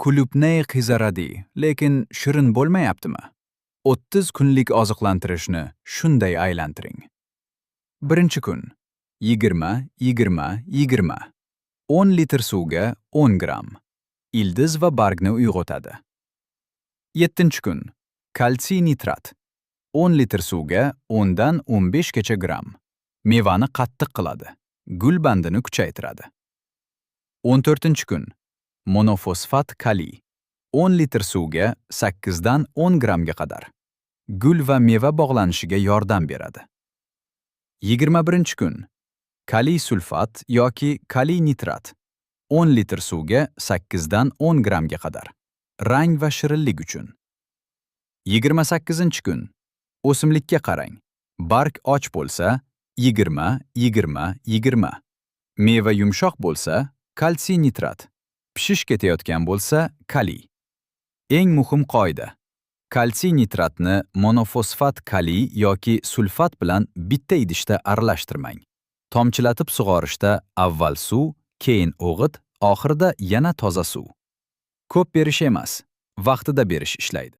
Клубни qizaradi, lekin shirin bo'lmayaptimi? 30 kunlik oziqlantirishni shunday aylantiring. Birinchi kun: 20 20 20. 10 litr suvga 10 gramm. Ildiz va bargni uyg'otadi. 7-kun: Kalsiy nitrat. 10 litr suvga 10 dan 15 gacha gramm. Mevani qattiq qiladi. Gulbandini kuchaytiradi. 14-kun: Monofosfat kaliy. 10 litr suvga 8 dan 10 grammga qadar. Gul va meva bog'lanishiga yordam beradi. 21-kun: Kaliy sulfat yoki kaliy nitrat. 10 litr suvga 8 dan 10 grammga qadar. Rang va shirinlik uchun. 28-kun: O'simlikka qarang. Barg och bo'lsa, 20 20 20. Meva yumshoq bo'lsa, kalsiy nitrat. Pishish ketayotgan bo'lsa, kaliy. Eng muhim qoida: kalsiy nitratni monofosfat kaliy yoki sulfat bilan bitta idishda aralashtirmang. Tomchilatib sug'orishda avval suv, keyin o'g'it, oxirida yana toza suv. Ko'p berish emas, vaqtida berish ishlaydi.